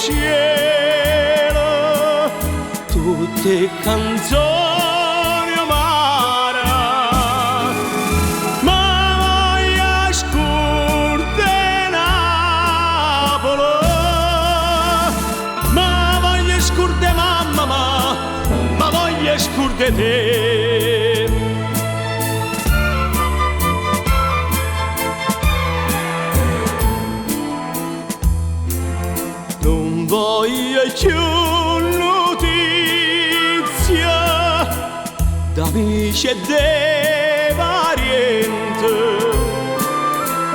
cielo tutte 'e canzone 'o mare. Ma voglio scurda' 'e Napule, ma voglio scurda' 'e mammà, ma voglio scurda' 'e te. Nun voglio cchiù nutizie d'amice e de pariente,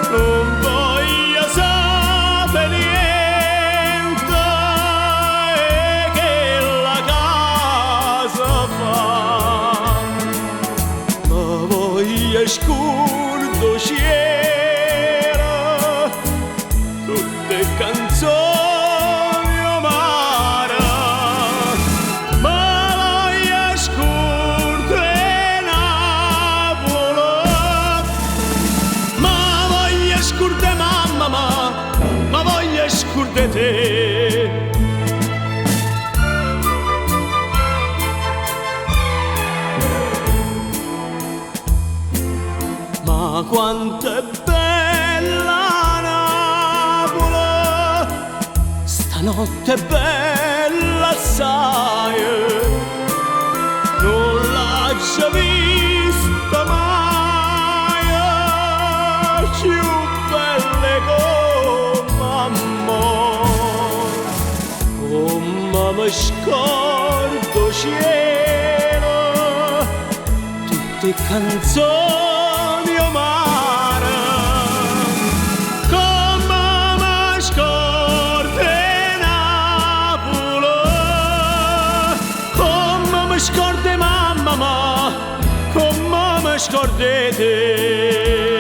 nun voglio sape' niente 'e chella ca se fa. Me voglio scurda' 'o cielo, tutte 'e canzone 'o mare. Me voglio scurda' 'e Napule, ma voglio scurda' 'e mammà, ma voglio scurda' 'e te. Ma quanto è bella Napule, stanotte è bella assaje, nun l'aggio vista maje, cchiù bella 'e comme a mo. Comme me scordo 'o cielo, tutte 'e canzoni 'o mare. Comme me scordo 'e Napule, comme me scordo 'e mammà, comme me scordo 'e te.